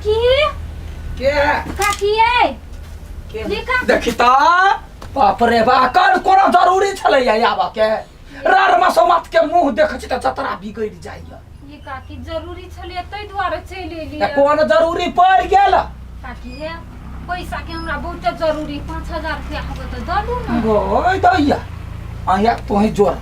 काकी। के? काकी ये। के? जी काकी। देखी त, बाप रे बा, कल कोनो जरूरी छलैया आबऽ के? रार मसोमत के मुंह देखै छी तऽ जतरा बिगड़ि जाइया। ये काकी, जरूरी छलै ताहि दुआरे चलि एलियै। तऽ कोन जरूरी पड़ि गेल? काकी हे, पैसा के हमरा बहुते जरूरी, 5000 रुपया होबे तऽ दऽ दू ने। गय दैया, अहिया तोही जोड़,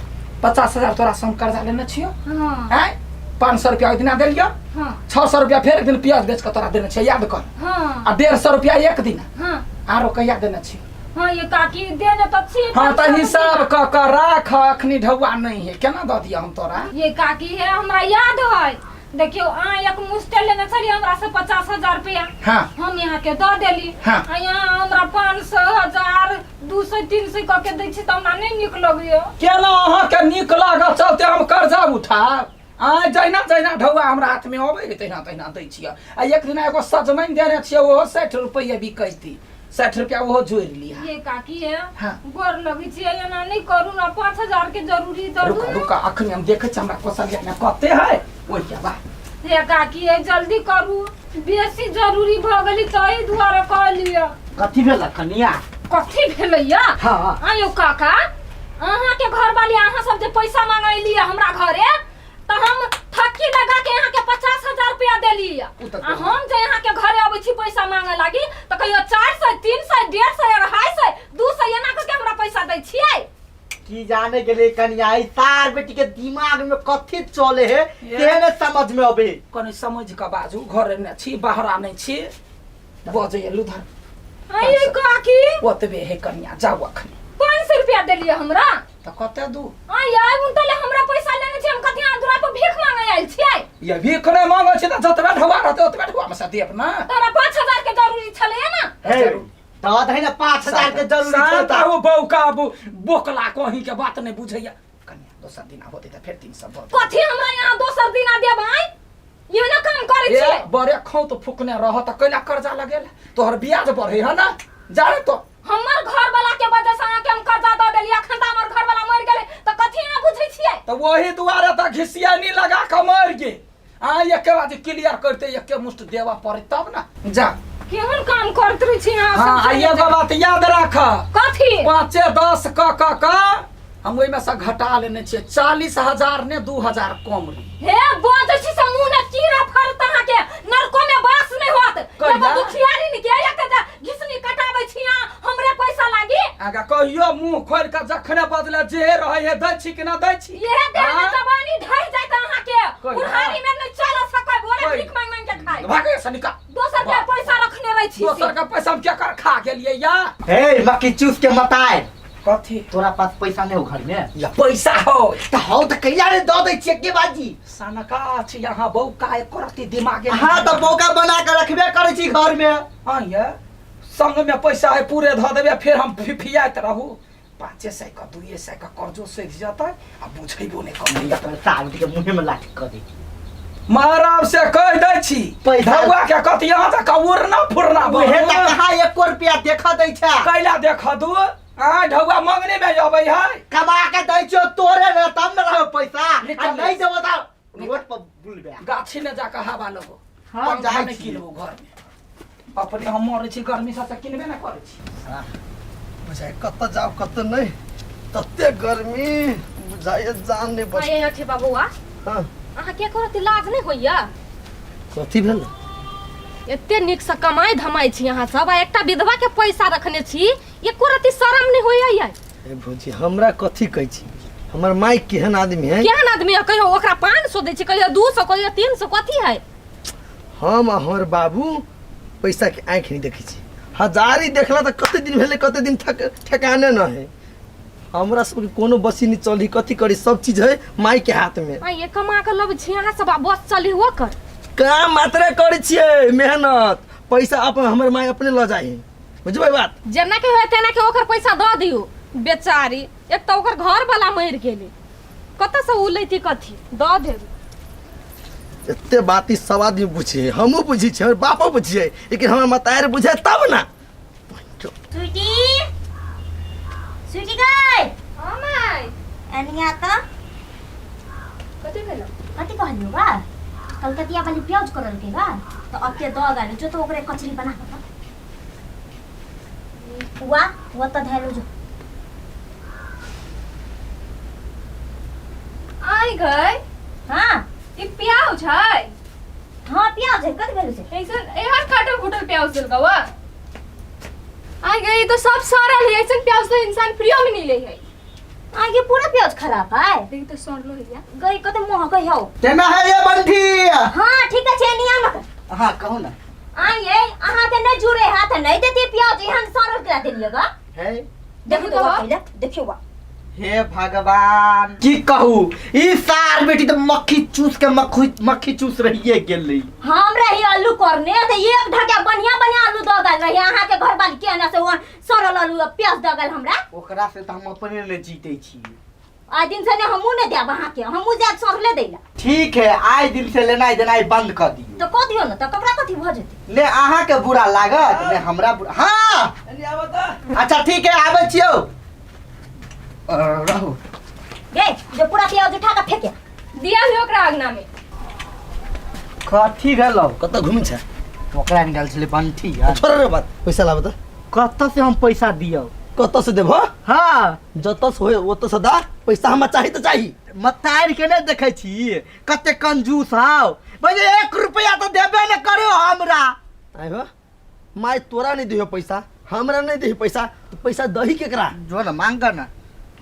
50,000 तोरा से हम कर्जा लेने छियो। हाँ। आँय, 500 रुपया ओहि दिना देलियो। हाँ। 600 रुपया फेर एक दिन प्याज बेच कऽ तोरा देने छियो, याद कर। हाँ। आ 150 रुपया एक दिन। हाँ। आरो कहिया देने छियो? हाँ ये काकी, देने तऽ छी। हाँ तऽ 500 हिसाब रुपया। कऽ कऽ राख, अखनी ढौआ नहीं है, केना दऽ दिअ हम तोरा? ये काकी हे, हमरा याद है, देखियो, अहाँ एक मुश्किल लेने छलियै हमरा से 50,000 रुपया। हाँ। हम यहाँ के दऽ देली। हाँ। आ यहाँ हमरा 500, 1000, 200, 300 कऽ के दै छी तऽ हमरा नहि नीक लगैया। केना अहाँके नीक लागत चलते हम कर्जा उठाब? आय जहिना जहिना ढौआ हमरा हाथमे अबै है तहिना तहिना दै छियै। आ एक दिना एगो सजमनि देने छियै, ओहो 60 रुपैआ बिकैती, 60 रुपया ओहो जोड़ि लिहा। ये काकी है, हाँ। गोर लगै छियै, एना नहि करू ने, 5000 के जरूरी दऽ दू रुका ने। रुका, अखनी हम देखै छी हमरा कोसलिया मे कते है ओहिके बाद। हे काकी है, जल्दी करू, बेसी जरूरी भऽ गेली ताहि दुआरे कहलियै। कथी भेल कनिया? कथी भेलैया? हाँ। आयो काका, अहाँके घरवाली अहाँ सब जे पैसा मांगैलियै हमरा घरे तऽ हम थक्की लगा के अहाँके 50,000 रुपया देली। उ तऽ आ हम जे अहाँके घरे अबै छी पैसा मांगे लागी तऽ कहियो 400, 300, 150, 250, 200 एना कऽ के हमरा पैसा दै छियै। की जाने गेले कनिया, ई सार बेटी के दिमाग में कथी चले है से ने समझ में अबे। कनि समझ कऽ बाजू, घरे ने छी बाहरा नहि छी, बजैया लुधर। आइए काकी। ओतबे है कनिया, जाउ अखनी। 500 रुपया देलियै हमरा। तऽ कते दू? आइ आइ उनटले हमरा पैसा लेने छै, हम कथी अहाँ दुरा पर भीख मांगे आयल छियै? ये भीख नहि मांगै छी तऽ जतबे ढौआ रहतै ओतबे ढौआ मे से देब ने। तोरा 5000 के जरूरी छलैया ने। हे, दऽ दही ने 5000 के जरूरी छै शांत तऽ। आबू बौका, बोकला कहीं के बात नहि बुझैया। कनिया, दोसर दिन होतै तऽ फेर 300 दऽ देब। कथी हमरा यहाँ दोसर दिना देब? आइ ये ना काम करै ए छियै। बड़े खौ तो फुकने रह तऽ कैला कर्जा लगेला? तोहर ब्याज बढ़े है ना, जाने तो। हमर घर वाला के वजह से अहाँके हम कर्जा दऽ देलियै, अखन तऽ हमर घर वाला मरि गेलै तऽ कथी अहाँ बुझै छियै? तऽ वही दुआरे तऽ घिसियानी लगा कऽ मरि गेल। आ एके बार जे क्लियर करते एके मुश्त देबऽ पड़े तब ना जा। केहन काम करैत रहै छी अहाँ हाँ, सब? आ एगो बात याद राख। कथी? 5 10 क क क हम ओहिमे से घटा लेने छियै 40,000 ने 2000 कम रही। हे, बजै छी से मुँह ने कीड़ा फड़त अहाँके, नरको में बास नहि होत। कहिया? एगो दुखियारी ने के एक तऽ घिसनी कटाबै छी अहाँ हमरे पैसा लागी। आगा कहियो मुंह खोल के जखने बदले जे रहे है दै छी कि ना दै छी? इहे देह में हाँ? जवानी ढहि जाइत अहाँके। कहिया? बुढ़ारी में नहि चल सकब, ओरे कहिया? भीख मांगि मांगि के खाइ। भागे से निकाल। दोसर के पैसा रखने रहै छी से। दोसर के पैसा हम केकर खा गेलियै या? हे मक्खी चूस के मताए। कथी? तोरा पास पैसा नहीं हो घर में? या पैसा हो। त हौ त कहिया रे दऽ दै छियै के बाजी? सनका छी यहाँ बौका एक करती दिमागे। हाँ त बौका बना के रखबे करै छी घर में। हाँ ये संग में पैसा है पूरे धऽ देबै, फिर हम फिफियाइत रहू। 500 का 200 का कर्जो सधि जेतै आ बुझेबो नहि कमैया। साल के मुँहे में लाठी कऽ दै छी। महाराज से कह दै छी पैसा- धौआ के कथी यहाँ तक उड़ना फुरना उहे त कहाँ एको रुपया देख दै छै। कैला देख दू? आ ढौआ मंगने में अबै है। कमा के दै छियौ तोरे ने तब ने रहौ पैसा। आ निकल। नहीं देबो त रोड पर बुलबे। गाछी में जाके हवा लगो। हाँ, पंखा जाइ नहि छी। किनबो घर में, अपने हम मरै छी गर्मी से तऽ किनबे ने करै छी। बुझाइ कतऽ जाउ कतऽ नहि, तते गर्मी बुझाइए जान नहि बच। आये अठे बाबुआ। हाँ। अहाँ के करत लाज नहि होइया? कथी भेल? एते नीक से कमाई धमाई छी अहाँ सब आ एकटा विधवा के पैसा रखने छी, एको रति शरम नहि होइया ये? ए भौजी, हमरा कथी कहै छी, हमर माय केहन आदमी है। केहन आदमी है? कहियो ओकरा 500 दै छी, कहियो 200, कहियो 300, कथी है? हम आ हमर बाबू पैसा के आँखि नहि देखै छी, हजारी देखला तऽ कते दिन भेलै, कते दिन थक ठेकाने न है। हमरा सबके कोनो बसी नहि चली, कथी करी, सब चीज है माय के हाथ में। आ ये कमा के लबै छी अहाँ सब आ बस चली ओकर। काम मात्रे करै छियै मेहनत, पैसा अपन हमर माय अपने लऽ जाइ है, बुझबै बात? जेना के होय तेना के ओकर पैसा दऽ दियौ। बेचारी एक तऽ ओकर घर वाला मरि गेलै, कतऽ से उ लैती, कथी दऽ देब। एते बात ई सब आदमी बुझे, हमहूँ बुझै छियै, हमर बापो बुझियै, लेकिन हमर मतारि बुझे तब ना। स्वीटी, स्वीटी गई। हाँ माय। एनिया तऽ। कथी भेलो? कथी कहलियौ बा? कलकतिया वाली प्याज करल के बा तो अब के दो गाले जो तो ओकरे कचरी बना के वा वो तो धैलो जो आइ गए। हाँ। ई प्याज है? हाँ प्याज है, कथी भेल छै? ऐसन एहन काटल फूटल प्याज देलकौ आ। आइ गई तो सब सड़ल है, ऐसन प्याज तो इंसान फ्रीओ में नहीं ले है। आगे पूरा प्याज खराब है। देख तो सड़लो है या। गई कते महक हौ। केना है ये बंठी? हाँ ठीक है छे नियम। हाँ कहू ना। आइए अहाँ के नहीं जुड़े हाथ नहीं देती प्याज एहन सड़ल करा देलिए गा। है देखो तो पहिले देखियो बा। हे भगवान की कहू ई सार बेटी तो मक्खी चूस के मक्खी चूस रहिए गेलै। हम रही आलू करने त एक ढका बढ़िया बढ़िया आलू द गेल रही, अहाँ के घर वाली के ना से वो सड़ल आलू आ प्याज द गेल हमरा। ओकरा से त हम अपने ने जीते छी। आ दिन से ने हमू ने देब अहाँ के, हमू जात सड़ले देला। ठीक है आइ दिन से लेनाइ देनाइ बंद कर दियो। तो क दियो न त ककरा कथी भ जेतै? ने अहाँ के बुरा लागत ने हमरा बुरा। हाँ अच्छा ठीक है आबै छियौ। रहू गे जो पूरा प्याज उठा के फेंके दिया भी ओकरा अंगना में। कथी भेलौ? कतऽ घुमै छै? ओकरा निकाल छलै बंठी यार। छोड़ रे बात, पैसा लाब त। कतऽ से हम पैसा दियौ? कतऽ से देबह? हाँ जतऽ से होय ओतऽ से दा, पैसा हमरा चाही तऽ चाही। मतार के नहीं देखै छी कते कंजूस हौ, बजे 1 रुपया तो देबे न करो हमरा। आइ हो my तोरा नहीं दियो पैसा, हमरा नहीं दियो पैसा, तो पैसा दही केकरा? जो ना मांग ना।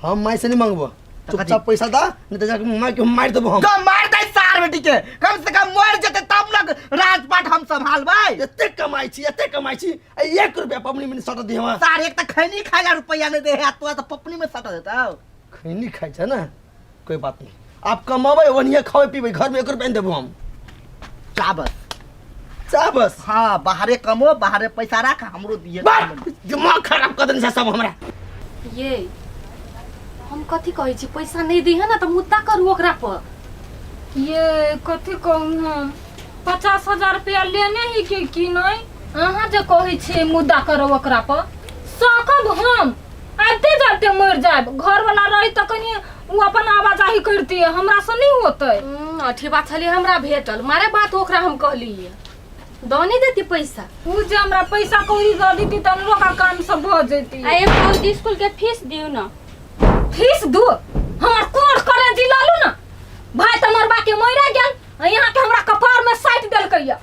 हम my से नहीं मांगबो, चुपचाप पैसा दा नहीं तो जाके my के मार देबो हम। कम मार दे सार बेटी के, कम से कम मर जेते तब ना राजपाट हम संभालबै। एते कमाई छी, एते कमाई छी, आ 1 रुपया पबनी में सट दी हमरा। सार एक त खैनी खाइ ला रुपया नहीं दे है, तोरा त पपनी में सट देतौ। खैनी खाइ छै ना, कोई बात नहीं, आप कमाबै ओनिये खाबै पीबै, घर में 1 रुपया नहीं देबो हम। चाबस चाबस। हाँ बाहरे कमो बाहरे पैसा राख हमरो दिए। दिमाग खराब कर देने सब हमरा। ये हम कथी कहै छी पैसा नहीं दी है ना त मुद्दा करू ओकरा पर। ये कथी कहू हम 50,000 रुपया लेने ही के की नहीं, अहाँ जे कहै छी मुद्दा करू ओकरा पर सकब हम आते जाते मर जाब। घर वाला रही त कनी उ अपन आवाजाही करती, हमरा से नहीं होतै। अठी बात छलै हमरा भेटल मारे बात ओकरा हम कहलियै दऽ नहीं देती पैसा। उ जे हमरा पैसा कौड़ी दऽ देती त ओकरा काम सब भऽ जैती। आ एक स्कूल के फीस दियौ ना। फीस दू हमर कोर करे जी लालू ना भाई त मरबा के मरा गेल, यहाँ के हमरा कपार में साटि देलकै या।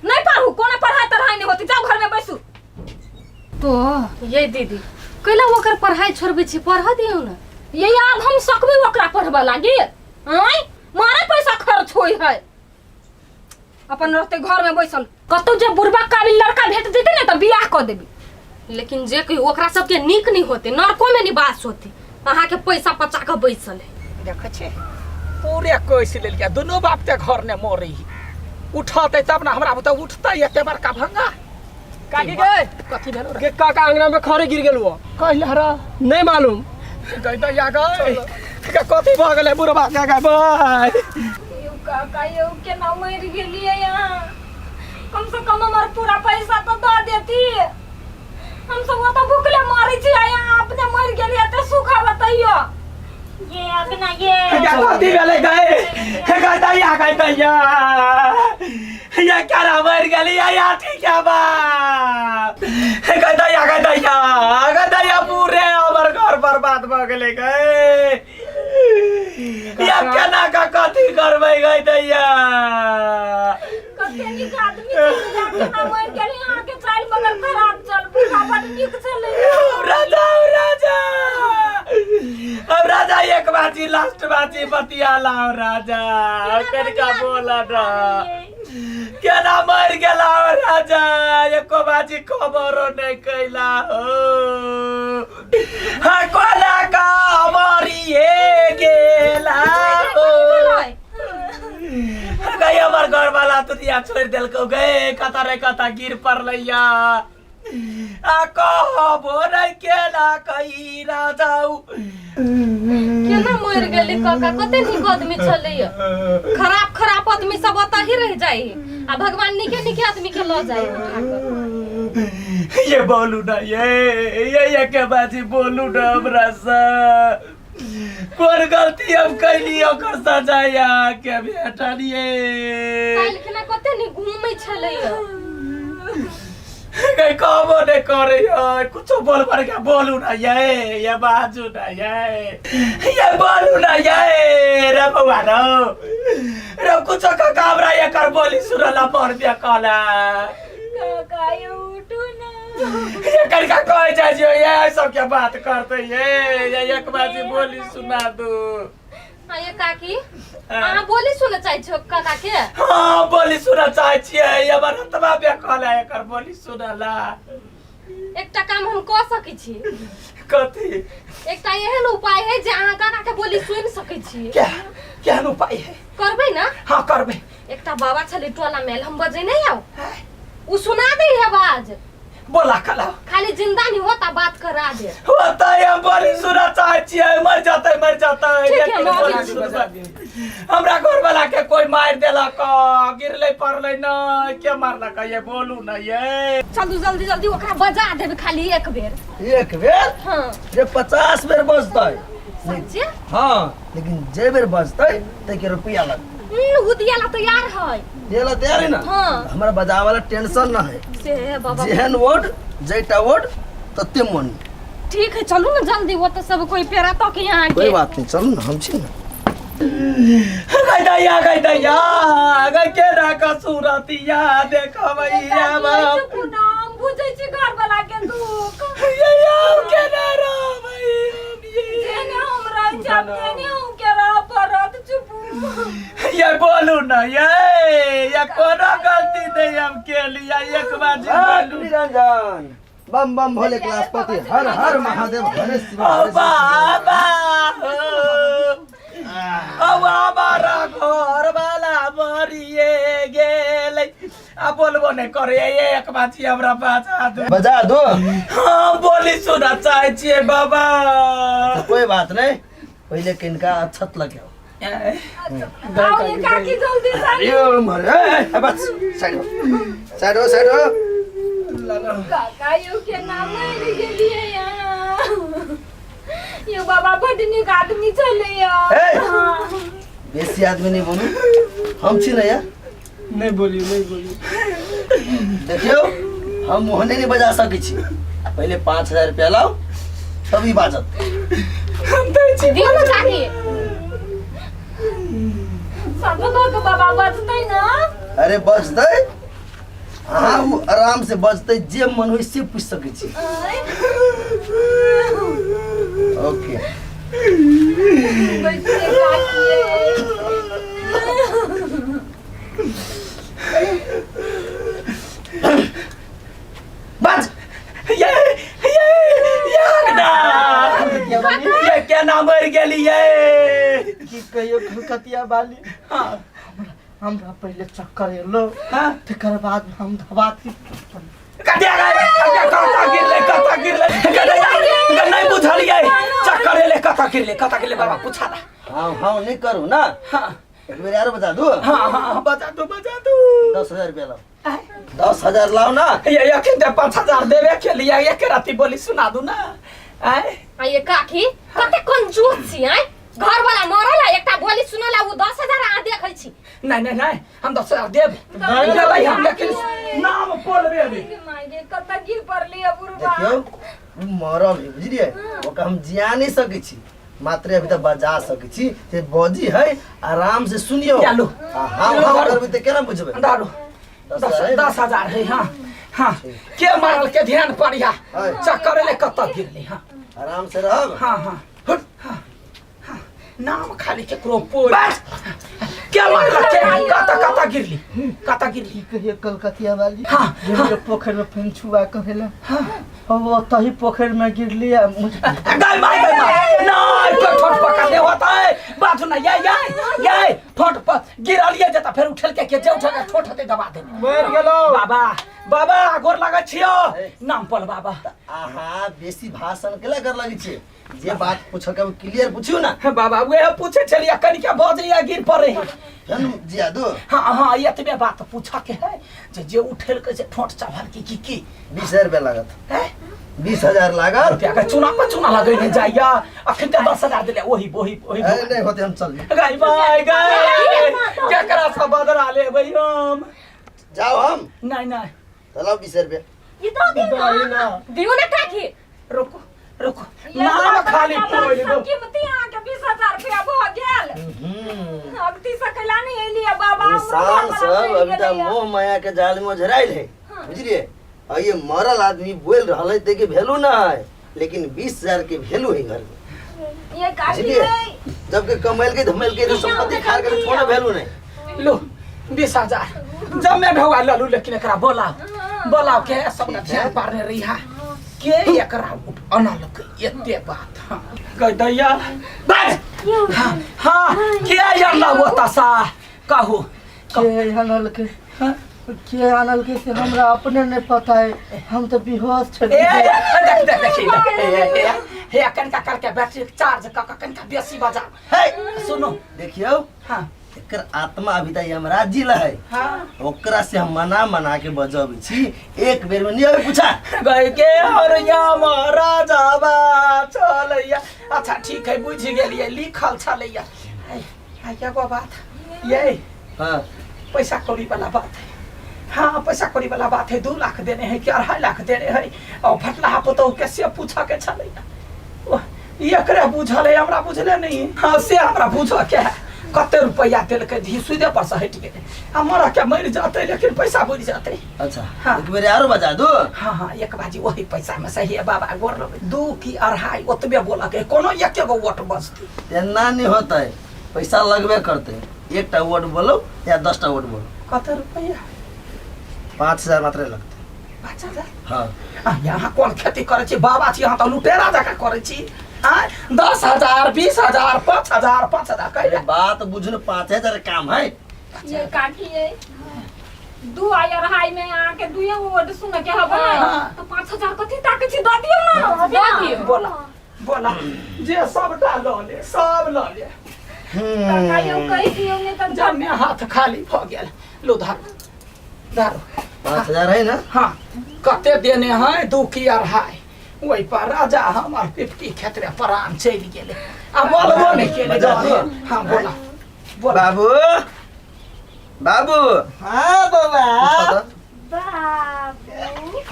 नहीं पढ़ू कोनो पढ़ाई तढ़ाई नहीं होती, जाओ घर में बैसू। तो ये दीदी कैला ओकर पढ़ाई छोड़बै छी, पढ़ दियौ ना। ये आब हम सकबै ओकरा पढ़बा लागी? आँय मारे पैसा खर्च होई है। अपन रहते घर में बैसल, कतौ जे बुढ़बा काबिल लड़का भेट जेतै ने त बियाह क देबी। लेकिन जे कही ओकरा सबके नीक नहीं होते, नरको में निवास होते, अहाँ के पैसा पचा के बैसल है। देखै छी पूरे कैस लेलकै, दुनू बाप के घर ने मरी उठतै तब ना हमरा बुते उठतै एते बड़का भंगा। काकी गे कथी भेलो रे? के काका अंगना में खड़े गिर गेल वो। कहला रे नहीं मालूम। गई दैया गई कथी भऽ गेलै बुढ़बा के गई बाय। यौ काका यौ केना मरि गेलियै अहाँ? कम से कम हमर पूरा पैसा तो दऽ देती। हम सब ओतऽ भुखले मरै छी आ यहाँ अपने मरि गेलियै तऽ सुख बतैयो। ये अपना ये कथी भेलै गई गई दैया गई दैया या केना मरि गेली या ठीक है बा गई दैया गई दैया गई दैया पूरे हमर घर बर्बाद भऽ गेलै गई। या केना कऽ कथी करबै गई दैया? कते नीक आदमी छलै, केना मरि गेलै अहाँके चालि मगर खराब छल, बुढ़ा बड नीक छलै। राजा राजा अब राजा एक बाजी लास्ट बाजी बतिया लाओ राजा कनिका बोला ना केना मरि गेला राजा, एको बाजी खबरो नहीं कैला हो। हाँ कोना का मरिए गेला हो। गई हमर घर वाला दुनिया छोड़ देलकौ गए, कता रे कता गिर पड़लैया आ कहबो नहीं केना कही राजाऊ। केना मरि गेलै काका? कते नीक आदमी छलैया। खराब खराब आदमी सब ओतऽ ही रह जाइ है आ भगवान नीके नीके आदमी के लऽ जाइ है उठा कऽ। ये बोलू ना ये के बाजी बोलू ना हमरा से। कोन गलती हम कैली ओकर सजा अहाँके भेटलिए। काल्हि खिना कते नीक घूमै छलैया। गई कहबो नहीं करे है, कुछो बोल पर के बोलू ना ये बाजू ना ये बोलू ना ये रे बउआ रो रे कुछो का काम रहा ये कर बोली सुनला पर दिया कहला। काका ये उठू ना। ये कर का कहे जाय छियो ये सब के बात करते ये एक बाजी बोली सुना दू। हाँ ये काकी अहाँ बोली सुनऽ चाहै छियो काका के? हाँ बोली सुनऽ चाहै छियै, हमर हतबा बेकल है एकर बोली सुनला। एकटा काम हम कऽ सकै छी। कथी? एकटा एहन उपाय है जे अहाँ काका के बोली सुनि सकै छी। क्या केहन उपाय है? करबै ना? हाँ करबै। एकटा बाबा छलै टोला में आयल, हम बजै नहीं आउ, उ सुना दे है आवाज। बोला कला खाली जिंदा नहीं होता बात करा दे। होता है हम बोली सुना चाहे छियै, मर जाते मर जाते। ठीक है, लेकिन हम बोली अबै छी। सुनबै। हमरा घर वाला के कोई मार देलक, गिरले पड़ले न, के मारलक ये बोलू न ये। चलू जल्दी जल्दी ओकरा बजा देबै खाली एक बेर। एक बेर? हाँ। जे 50 बेर बजतै। सच्चे? हाँ, लेकिन जे बेर बजतै तै के रुपया लगतै। उ दिया ला तैयार है। दिया ला तैयार है ना? हाँ। हमरा बजावे वाला टेंशन ना है। से बाबा। जेहन वोट जैटा वोट तते मन। ठीक है चलू ना जल्दी, वो तो सब कोई पेरा तो के यहाँ के। कोई बात नहीं, चलू ना हम छी ना। गई दैया गई दैया गई के ना कसूरतिया देखो भैया बाप। नाम बुझै छी घर वाला के दुख। ये यार के ना रो भैया। जेने हम रहै छी आब तेने हम के रह पड़त, चुप। ये बोलू ना ये कोनो गलती नहीं हम के लिया एक बार जी बोलू। निरंजन बम बम भोले क्लासपति हर हर महादेव हरे शिव ओ हरे शिव। बाबा ओ हमारा घर वाला मरिए गेलै आ बोलबो नहीं करे एक बार जी हमरा बजा दो। बजा दो। हाँ बोली सुना चाहे छियै बाबा। कोई बात नहीं, पहले किनका अक्षत लगाओ। आओ ये काकी जल्दी से। अरे मरे, ए, बस साइड हो साइड हो साइड हो। काका यो के नाम मरि गेलियै यहाँ। यो बाबा बड नीक आदमी छलै। ए, बेसी आदमी नहीं बोलू, हम छी ना यार। नहीं बोलियो नहीं बोलियो। देखियो हम मोहने नहीं बजा सकै छी, पहले 5000 रुपया लाओ तभी बाजत। हम दै छी। दियौ ना काकी। सब कह के बाबा बजतै ना? अरे बजतै, हाँ वो आराम से बजतै, जे मन होई से पूछ सकै छी। ओके बजतै काकी। बज। ये ये ये ना ये केना मरि गेलियै? की कहियो कलकतिया वाली। हाँ। हमरा पहले चक्कर एलो। हाँ। तकर बाद हम धबाती। कटिया गए कटिया कता गिरले कता गिरले कटिया नहीं बुझलियै, चक्कर एले कता गिरले कता गिरले बाबा पूछा ना। हाँ हाँ नहीं करू ना। हाँ। एक बेर यार बता दू। हाँ हाँ बता दू बता दू। 10,000 रुपया लाओ। 10,000 लाओ ना। ये अखन ते 5,000 देवे के लिए एक राती बोली सुना दू ना। आय आ ये काकी कते कंजूस छी आय, घर वाला मरल है एकटा बोली सुनला उ 10,000 अहाँ देखै छी। नहीं नहीं नहीं हम 10,000 देब देबै हम, लेकिन नाम बोलबे अभी। माय कत गिर पड़ली अब बुढ़बा। देखियौ उ मरल है बुझलियै, ओकरा हम जिया नहीं सकै छी, मात्र अभी तक बजा सकै छी। जे बजी है आराम से सुनियो। चलू। हाँ हाँ करबै तऽ केना बुझबै? दारू 10,000 है। हाँ हाँ के मारल के ध्यान पड़िया, चक्कर एले कत गिरली। हाँ आराम से रहब। हाँ हाँ हाँ हाँ नाम खाली केकरो पोल के मारल के कत कत गिरली कत गिरली। कहियो कलकतिया वाली। हाँ, गिरली पोखर में फेन छुआ कहेला। हाँ हम ओतही पोखर में गिरली आ गाय माय गाय माय नहीं पे ठोट पकड़ ले होता है बाजू ना ये ये ये ठोट पर गिरलिए जता फिर उठल के जे उठल के ठोट हते दबा दे। मर गेलो बाबा बाबा गोर लागै छियो नाम पल बाबा। आहा बेसी भाषण केला कर लगै छी, जे बात पूछो के क्लियर पूछियो ना। हाँ बाबा वह पूछे छलिया कनिका बजैया गिर पड़े फेन जिया दो। हाँ हाँ एतबे बात पूछ के है जे जे उठल के जे ठोट चढ़ल की की की। 20,000 रुपया लागत। हैं? 20,000 लागल। रुपया के चूना पर चूना लगेने जाइया। अखन तऽ 10,000 देले ओही ओही ओही। अरे नहीं होते, हम चल। गाय बाय गाय, केकरा से बदला लेबै हम? जाओ हम। नहीं नहीं। चलाओ 20 रुपया। ई दऽ दियौ ना। दियौ ने काकी। रुको रुको, नाम खाली बोल दो। कीमती अहाँके 20,000 रुपया भऽ गेल। अगती से कैला नहीं एलियै बाबा? इंसान सब अभी तक मोह माया के जाल में ओझराइल है, बुझलिए? आ ये मरल आदमी बोल रहल है ते के वैल्यू ना है, लेकिन 20,000 के वैल्यू है घर में। ये काकी। बुझलिए? जबकि कमैल के धमैल के संपत्ति खार के कोनो वैल्यू नहीं। लो 20,000 जमे ढौआ ललू, लेकिन एकरा बोलाओ बोलाओ के सब ने ध्यान पारने रही हा के एकरा अनलक एते बात। हाँ कह दैया बस। हाँ हाँ, के अनलक ओतसा कहू? के आनलकै? हाँ? के आनलकै से हमरा अपने नहीं पता है, हम तो बेहोश ए छलियै। देख देख देख, हे हे, कनिका करके बैटरी चार्ज क क कनिका बेसी बजाओ। है सुनो। देखियो। हाँ। एकर आत्मा अभी तक यमराज जी है। हाँ। ओकरा से हम मना मना के बजबै छी, एक बेर में नहीं अबै पूछा। गए के और यम राजाबा चलैया। अच्छा ठीक है, बुझि गेलियै, लिखल छलैया। आइ एगो बात ये। हाँ। पैसा कौड़ी वाला बात है। हाँ, पैसा कौड़ी वाला बात है। 2 लाख देने है कि 2.5 लाख देने है और फटलाहा पुतहु के से पूछऽ के छलैया। ओह, ई एकरे बुझल है, हमरा बुझले नहीं। हाँ, से हमरा बुझऽ के है कते रुपैआ देलकै। धी सुदे पर से हटि गेलै आ मरऽ के मरि जेतै, लेकिन पैसा बुझि जेतै। अच्छा। हाँ। एक बेर आरो बजा दू। हाँ हाँ, एक बाजी वही पैसा में सही है बाबा, गोर लगै। दू की अढ़ाई ओतबे बोलक है, कोनो एके गो वोट बचतै। एना नहीं होता है, पैसा लगबे करते। एकटा वर्ड बोलो या 10टा वर्ड बोलो। कते रुपैआ? 5,000 मात्र लगते। 5,000? हाँ। आ यहाँ कोन खेती करै छी बाबा छी? यहाँ तऽ लुटेरा जकाँ करै छी। आँय, 10,000, 20,000, 5,000, 5,000 अरे कहि। बात बुझू न, 5,000 काम है। ये काकी, ये दू आ अढ़ाई में अहाँके दुए वर्ड सुनऽ के हबे। हाँ। तऽ 5,000 कथी ताकै छी? दऽ दियौ ने। दऽ दियौ। बोला बोला, जे सबटा लऽ ले, सब लऽ ले। काका यौ, कहि दियौ ने तऽ। जन्ने हाथ खाली भऽ गेल। लो धरू धरू। 5,000 है ना? हाँ, कते देने है? दू की अढ़ाई? ओहि पर राजा हमर पिपटी खेतरे प्राण चलि गेलै आ बोलबो नहि केलै। बजा दियौ। हाँ, बोला बोला। बाबू बाबू। हाँ बाबा। बाबू,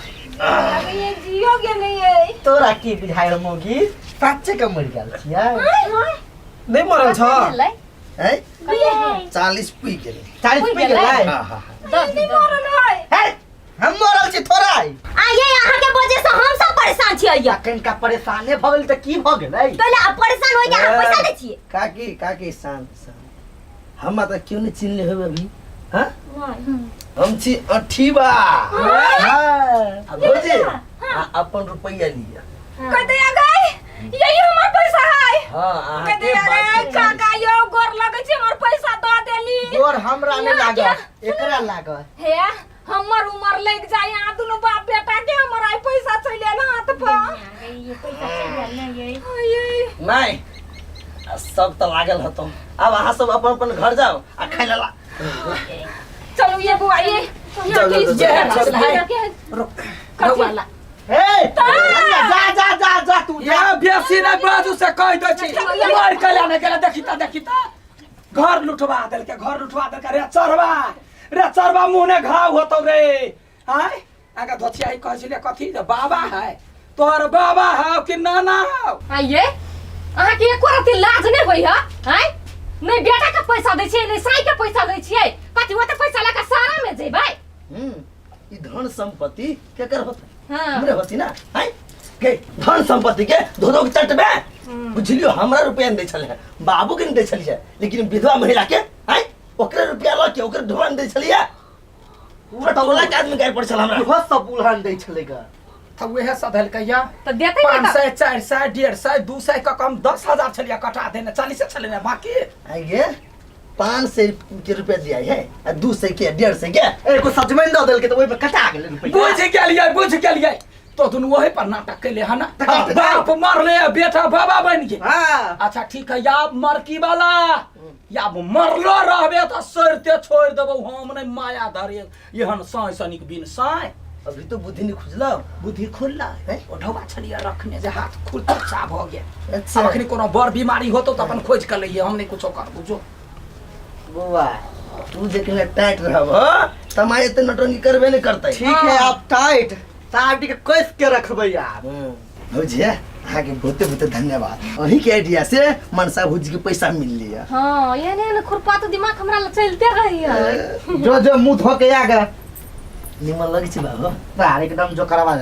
अरे ये जियो गेलै ये। तोरा की बुझायल मौगी, साच्चे के मरि गेल छियै? नहीं मरल छ। भेलै? है, 40 पुगि गेलै। 40 पुगि गेलै। हाँ हाँ हाँ। दस नहि मरल है। हे, हम मरल छी थोड़ा। आ ये अहाँके वजह से हम सब परेशान छियै ये। कनिका परेशाने भऽ गेल तऽ की भऽ गेलै? पहिले आब परेशान होइके अहाँ पैसा दै छियै? काकी काकी, शांत शांत। हमरा तऽ क्यों नहीं चिन्हले होबे अभी? हाँ, हम छी अठीबा। हाँ। आ भौजी, आ अपन रुपैया लिअ। कह दिया गए, यही हमर पैसा है? हाँ। कह अहाँके दिया गए। बात के काका यौ, गोर लगै छै, हमर पैसा दऽ देली। गोर हमरा नहि लागल, एकरा लागल। हे, हमर उमर लग जाय अहाँ दुनू बाप बेटा के, हमर आइ पैसा चलि आयल हाथ पर। ये पैसा चलि गेल ने ये? आये। नहीं, आ सब तऽ लागल हतो। आब अहाँ सब अपन अपन घर जाओ आ खाइ ला। चलू ये बुआ, ये जाओ, जाओ, जाओ, जाओ। रुक, रउआ ला। हे जा जा जा जा, तू जा। या बेसी नहि बाजू से कहि दै छी। मर कल्या नहि गेलै। देखी तऽ, देखी तऽ, घर लुटवा देलकै, घर लुटवा देलकै। रे चरवा, रे चरवा, मुँह ने घाव होतौ रे। आँय, आगा धोतिया कहै छलै कथी जे बाबा है तोहर? बाबा है कि नाना है? आइये, अहाँके एको रत्ती लाज नहि होइ है? आँय, नहि बेटा के पैसा दै छियै, नहि साई के पैसा दै छियै। कथी ओते पैसा लऽ कऽ सारा में जेबै? ई धन संपत्ति केकर होतै? हाँ। हमरे होती ना? आँय के धन संपत्ति के धो धो के चटबे, बुझलियो? हमरा रुपया नहीं दै छलै, बाबू के नहीं दै छलियै, लेकिन विधवा महिला के आँय ओकरे रुपया लऽ के ओकरे ढोलन दै छलियै। पूरा टोला के आदमी गाय पड़ छल हमरा। इहो सब उलहन दै छलै ग। तऽ उएह सधलकै या। तऽ देतै पाँच ने। सए, 400, 150, 200 के कम 10,000 छलियै कटा देने, 40 छलै ने बाकी। आइए 500 के रुपया दिया है आ 200 के, 150 के। एगो सजमनि दऽ देलकै तऽ ओहिमे कटा गेलै रुपैआ। बुझि गेलियै, बुझि गेलियै। तो दुनू वही पर नाटक कैले है ना? तऽ बाप मरले आ बेटा बाबा बनि गेल। हाँ। अच्छा ठीक है, या मरकी वाला या मरलो रहबे तऽ सरिते छोड़ि देबौ। हम नहि माया धरे एहन साँय सनिक बिन साँय। अभी तो बुद्धि नहीं खुजला। बुद्धि खुलला हैं? ओ ढौआ छलियै रखने जे हाथ खुल सा भऽ गेल। अच्छा। आब अखनी कोनो बड़ बीमारी होतो तऽ अपन खोजि कऽ लैहे, हम नहि कुछो करबो जो। बौआ तू जे कने टाइट रहब त माय एते नौटंकी करबे नहीं करतै। ठीक है आप टाइट साड़ी के कस के रखबै आप। भौजी अहाँके बहुते बहुते धन्यवाद, अहीं के आइडिया से मनसा भौजी के पैसा मिल लिया। हाँ एहन एहन खुरपात दिमाग हमरा लग चलते रही है। जो जो मुंह धो के आ गया। निमन लगे छै बाबू। तार एकदम जो करवा।